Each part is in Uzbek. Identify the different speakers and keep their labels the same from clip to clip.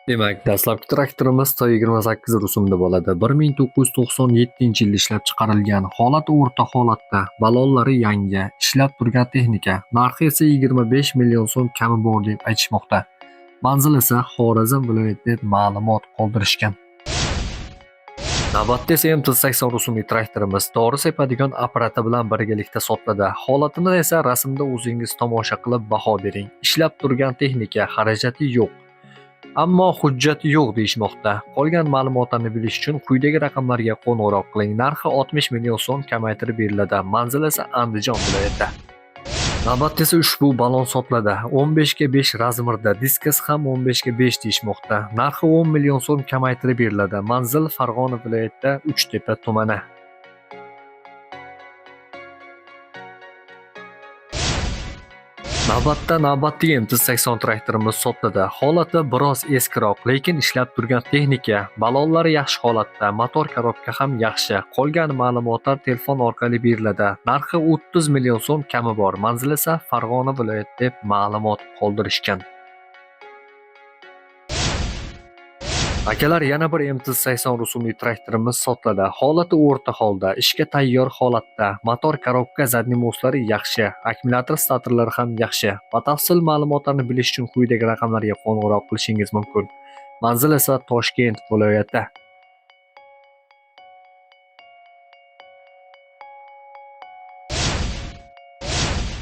Speaker 1: Demak, dastlabki traktorimiz T28 rusumda bo'ladi. 1997-yilda ishlab chiqarilgan, holati o'rta holatda, balonlari yangi, ishlab turgan texnika. Narxi esa 25 million so'm kami bor deb aytishmoqda. Manzil esa Xorazm viloyati deb ma'lumot qoldirishgan. Navbatda esa MT-80 rusumli traktorimiz dori sepadigan apparati bilan birgalikda sotiladi. Holatini esa rasmda o'zingiz tomosha qilib baho bering. Ishlab turgan texnika, xarajati yo'q. Ammo hujjati yo'q deyishmoqda. Qolgan ma'lumotlarni bilish uchun quyidagi raqamlarga qo'ng'iroq qiling. Narxi 60 million so'm kamaytirib beriladi. Manzil esa Andijon viloyati. Navbatda esa ushbu balon sotiladi. 15 ga 5 razmerda, diskasi ham 15 ga 5 deyishmoqda. Narxi 10 million so'm kamaytirib beriladi. Manzil Farg'ona viloyatida Uchtepa tumani. Navbatda navbatdagi MT-80 traktorimiz sotiladi. Holati biroz eskiroq, lekin ishlab turgan texnika, balonlari yaxshi holatda, motor korobka ham yaxshi. Qolgan ma'lumotlar telefon orqali beriladi. Narxi 30 million so'm kami bor. Manzil esa Farg'ona viloyati deb ma'lumot qoldirishgan. Akalar, yana bir MT-80 rusumli traktorimiz sotiladi. Holati o'rta holda, ishga tayyor holatda. Motor korobka задний mostlari yaxshi, akkumulyator statorlari ham yaxshi. Batafsil ma'lumotlarni bilish uchun quyidagi raqamlarga qo'ng'iroq qilishingiz mumkin. Manzil esa Toshkent viloyati.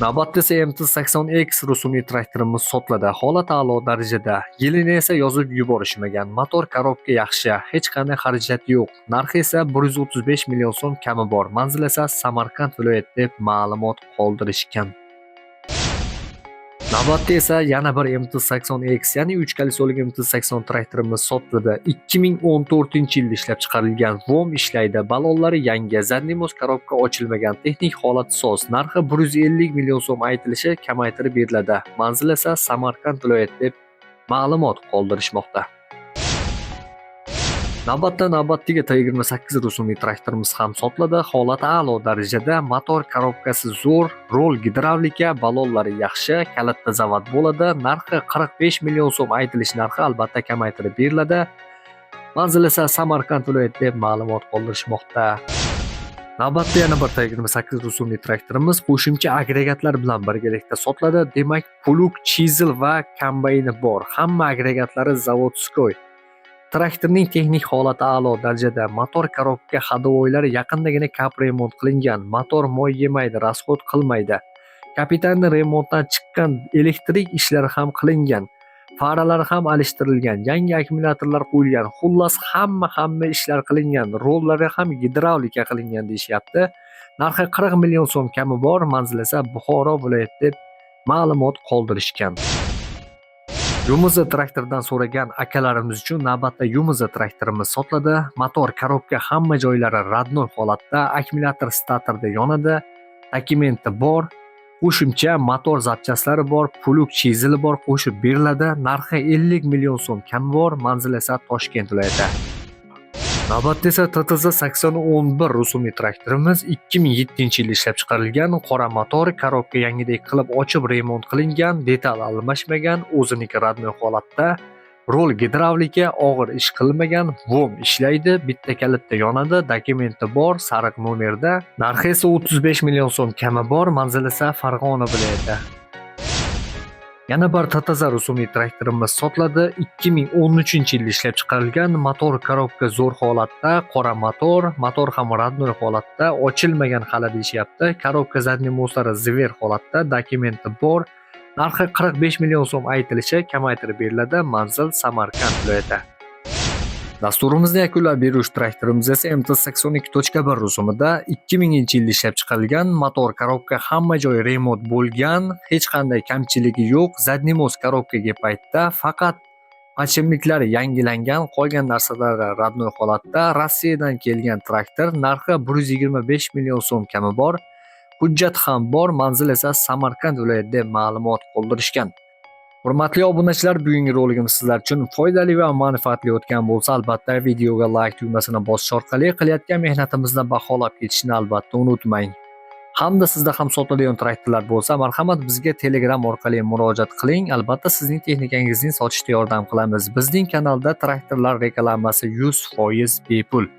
Speaker 1: Navbatda esa MT-80X rusumli traktorimiz sotiladi. Holat a'lo darajada. Yilini esa yozib yuborishmagan. Motor korobka yaxshi, hech qanday xarajat yo'q. Narxi esa 135 million so'm kami bor. Manzil esa Samarqand viloyati deb ma'lumot qoldirishgan. Navbatda esa yana bir MT-80X, ya'ni 3 kolesoli MT-80 traktorimiz sotiladi. 2014-yilda ishlab chiqarilgan, VOM ishlaydi, balonlari yangi, задний мост korobka ochilmagan, texnik holati soz. Narxi 150 million so'm aytilishi kamaytirib beriladi. Manzil esa Samarqand viloyati deb ma'lumot qoldirishmoqda. Navbatda navbatdagi T28 rusumli traktorimiz ham sotiladi. Holati a'lo darajada, motor korobkasi zo'r, rol gidravlika, balonlari yaxshi, kalitda zavod bo'ladi. Narxi 45 million so'm aytilish narxi albatta kamaytirib beriladi. Manzil esa Samarqand viloyati deb ma'lumot qoldirishmoqda. Navbatda yana bir T28 rusumli traktorimiz qo'shimcha agregatlar bilan birgalikda sotiladi. Demak, plug, chizel va kombayni bor. Hamma agregatlari zavodskoy. Traktorning texnik holati a'lo darajada. Motor korobka ходовойлari yaqindagina kapremont qilingan. Motor moy yemaydi, расход qilmaydi. Kapitalniy remontdan chiqqan, elektrik ishlari ham qilingan. Faralari ham alishtirilgan, yangi akkumulyatorlar qo'yilgan. Xullas, hamma ishlar qilingan. Rollari ham gidravlika qilingan deyishyapti. Narxi 40 million so'm kami bor, manzil esa Buxoro viloyati deb ma'lumot qoldirishgan. Yumuza traktordan so'ragan akalarimiz uchun navbatda Yumuza traktorimiz sotiladi. Motor korobka hamma joylari родной holatda, akkumulyator statorda yonadi, dokumenti bor, qo'shimcha motor zapchaslari bor, plug chizili bor, qo'shib beriladi. Narxi 50 million so'm kami bor, manzil esa Toshkent viloyati. Navbatda esa TTZ 8011 rusumli traktorimiz 2007-yilda ishlab chiqarilgan, qora motor, korobka yangidek qilib ochib remont qilingan, detal almashmagan, o'ziniki родной holatda, rol gidravlika, og'ir ish qilmagan, VOM ishlaydi, bitta kalitda yonadi, dokumenti bor, sariq nomerda. Narxi esa 35 million so'm kami bor, manzil esa Farg'ona viloyati. Yana bir TTZ rusumli traktorimiz sotiladi. 2013-yilda ishlab chiqarilgan, motor korobka zo'r holatda, qora motor, motor ham родной holatda, ochilmagan hali deyishyapti. Korobka задний mostlari zver holatda, dokumenti bor. Narxi 45 million so'm aytilishi kamaytirib beriladi. Manzil Samarqand viloyati. Dasturimizni yakunlab beruvchi traktorimiz esa MT-82.1 rusumida 2000-yilda ishlab chiqarilgan, motor korobka hamma joyi remont bo'lgan, hech qanday kamchiligi yo'q, задний мост korobkaga paytda faqat подшипниклari yangilangan, qolgan narsalari родной holatda. Rossiyadan kelgan traktor, narxi 125 million so'm kami bor. Hujjat ham bor, manzil esa Samarqand viloyati deb ma'lumot qoldirishgan. Hurmatli obunachilar, bugungi roligimiz sizlar uchun foydali va manfaatli o'tgan bo'lsa, albatta videoga like tugmasini bosish orqali qilayotgan mehnatimizni baholab ketishni albatta unutmang. Hamda sizda ham sotiladigan traktorlar bo'lsa, marhamat, bizga Telegram orqali murojaat qiling. Albatta, sizning texnikangizni sotishda yordam qilamiz. Bizning kanalda traktorlar reklamasi 100% bepul.